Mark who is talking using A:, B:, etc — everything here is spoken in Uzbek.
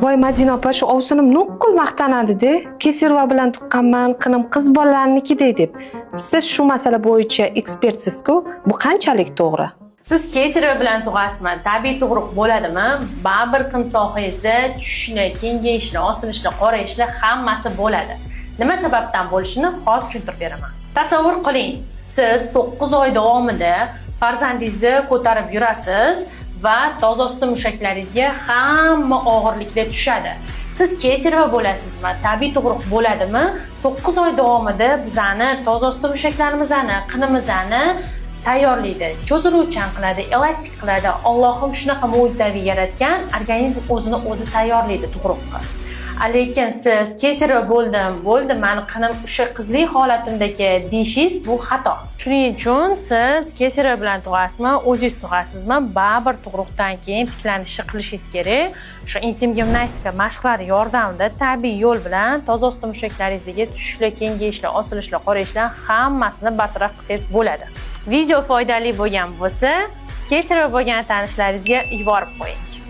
A: Voy, Madina opa, shu ovsinim nuqul maqtanadi-da, "Кесарево bilan tuqqanman, qinim qiz bolalarnikidek", deb. Siz shu masala bo'yicha ekspertsiz-ku, bu qanchalik to'g'ri?
B: Siz кесарево bilan tug'asizmi, tabiiy tug'ruq bo'ladimi, baribir qin sohangizda tushishlar, kengayishlar, osilishlar, qorayishlar, hammasi bo'ladi. Nima sababdan bo'lishini hozir tushuntirib beraman. Tasavvur qiling, siz 9 oy davomida farzandingizni ko'tarib yurasiz va tozosti mushaklaringizga hamma og'irliklar tushadi. Siz кесарево bo'lasizmi, tabiiy tug'ruq bo'ladimi, 9 oy davomida bizani tozosti mushaklarimizni, qinimizni tayyorlaydi, cho'ziluvchan qiladi, elastik qiladi. Allohim shunaqa mo'jizaviy yaratgan, organizm o'zini o'zi tayyorlaydi tug'ruqqa. Lekin siz "Кесарево bo'ldim, bo'ldi, mani qinim o'sha qizlik holatimdagi", deyishingiz bu xato. Shuning uchun siz кесарево bilan tug'asizmi, o'zingiz tug'asizmi, baribir tug'ruqdan keyin tiklanishni qilishingiz kerak. O'sha intim gimnastika mashqlari yordamida tabiiy yo'l bilan tozosti mushaklaringizdagi tushishlar, kengayishlar, osilishlar, qorayishlar, hammasini bartaraf qilsangiz bo'ladi. Video foydali bo'lgan bo'lsa, кесарево bo'lgan tanishlaringizga yuborib qo'ying.